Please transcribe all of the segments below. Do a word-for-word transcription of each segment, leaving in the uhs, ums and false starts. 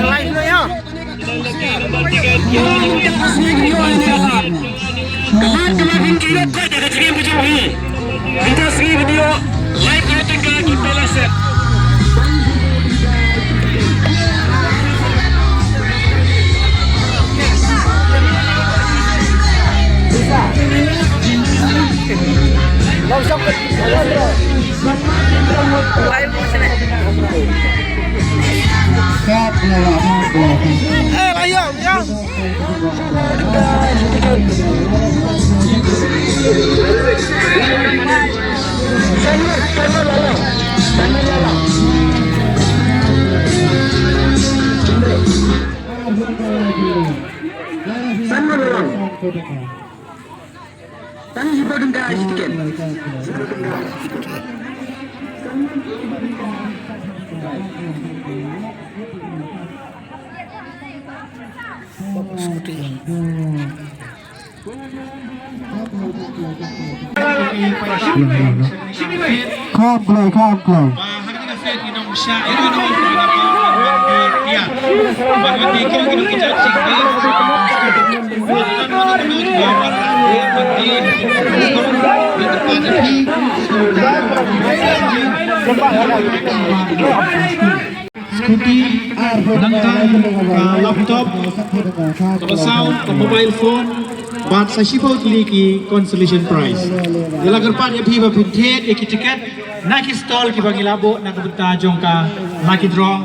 Live na ïa. Ka mat ka mat, phin ïoh koit da ka jingim ka jong phi. Mynta sngi phin ïoh live outing ka ki pela set. Eh, lah, ya, ya. Tang ji ba dun ka ji tiket. Kham kloi, kham kloi. Scooty, nangta ka laptop, kaba saw, ka mobile phone, bad sa shiphew tylli ki consolation prize. Ïa la kyrpad ïa phi ba phin thied ïa ki tiket na ki stall kiba ngi la buh na ka bynta jong ka lucky draw.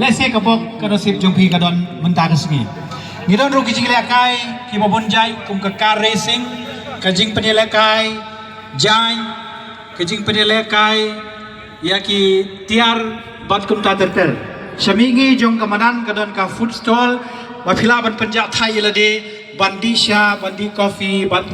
Lehse ka bok ka nasib jong phi ka don mynta ka sngi. Ngi don ruh ki jingïalehkai kiba bun jait kum ka car racing, ka jingpynïalehkai jaiñ, ka jingpynïalehkai ïa ki tiar bad kumta ter ter. Sha mihngi jong ka madan ka don ka food stall ba phi lah ban pynjah thait ïa lade, ban dih sha, ban dih coffee, ban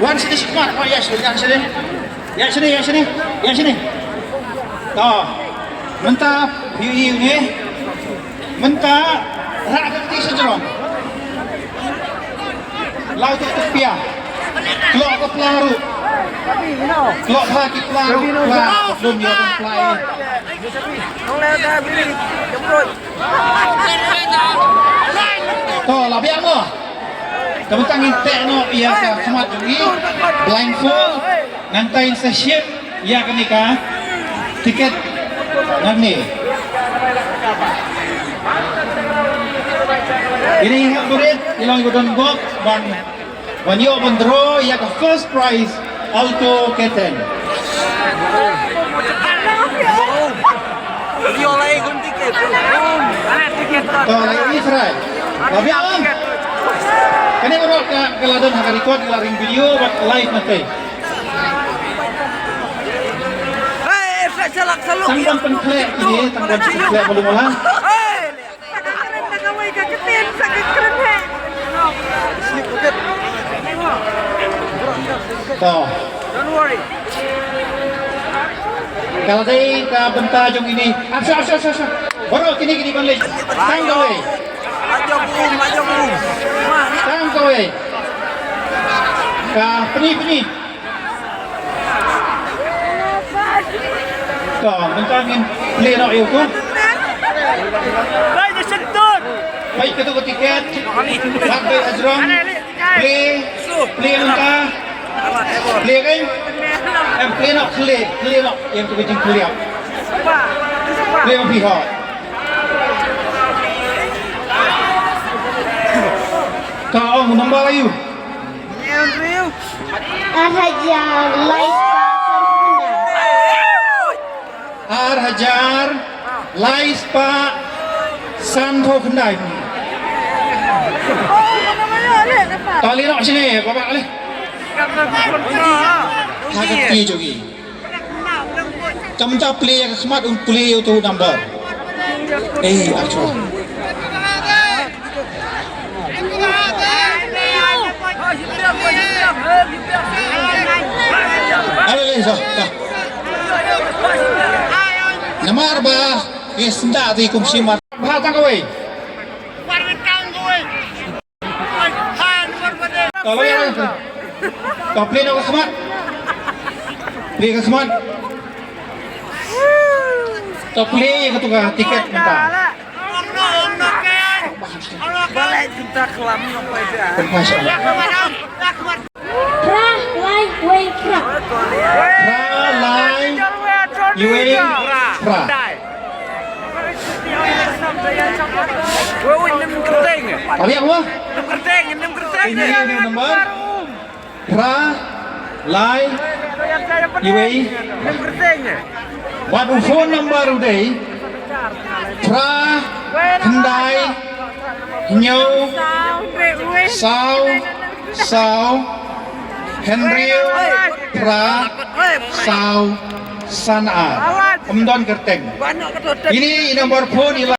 Wan shane shi khmat, wan ïa shane, ïa shane. Ïa shane, ïa shane, ïa shane. To, mynta phi ïohi ne. Mynta rah ka kti sha jrong. Law to to pia. Klok ka pla ruh. Klok ha ki pla ruh. Pla, lum ïa ka pla. To, la biang mo. Ka bynta ngin teh noh ïa ka khmat jong ngi, blindfold, nangta ngin sa shim ïa kane ka tiket nangne. Ine i hap burit, i long i ba don bok ban, ban ïoh ban draw ïa ka first prize. Alto K ten. To, la ïohi Israel. La biang. Kane baroh ka, ka la don ha ka record, ka la ring video bad live na te. Tang ban pynkhleh ine, tang ban pynkhleh ba lum lang. To. Ka la dei ka bynta jong ine. Asha, asha, asha, asha. Baroh kine kine ban leit. Tang kawei. Tang kawei. Ka pyni, pyni. To, mynta ngin plie noh ïa u. Bai, da sentut. Bai, katu ka tiket. Bad bai ha jrong. Plie, plie mynta. Plie kan? Em, plie noh, plie, plie noh. Ïa katu ka jingplie. Leo phi hoi. Ka ong number ayu? Ar hajar lai spah san phew khyndai. Ar hajar lai spah san phew khyndai. Tali nok sini, bapak kali. Hagati jogi. Kam ta plie ka khmat un plie utu number. Eh, acho. Ale le sa. Namar ba, eh, senda ti kum simar. Ba tang kawai. Tolong ya. Topli na khmat. Pli ka khmat. Topli ka tu ka tiket minta. Balai kita kelam yang pada. Masya Allah. Phra lai wei phra. Phra lai wei phra. Wei nim kyrteng. Abiak mo? Nim kyrteng, nim kyrteng. Ini ni number. Phra lai wei. Nim kyrteng. Wat u phone number u dei. Phra khyndai hynñiew saw saw hynriew phra saw san ar. Ym don kyrteng. Ini i number phone i la.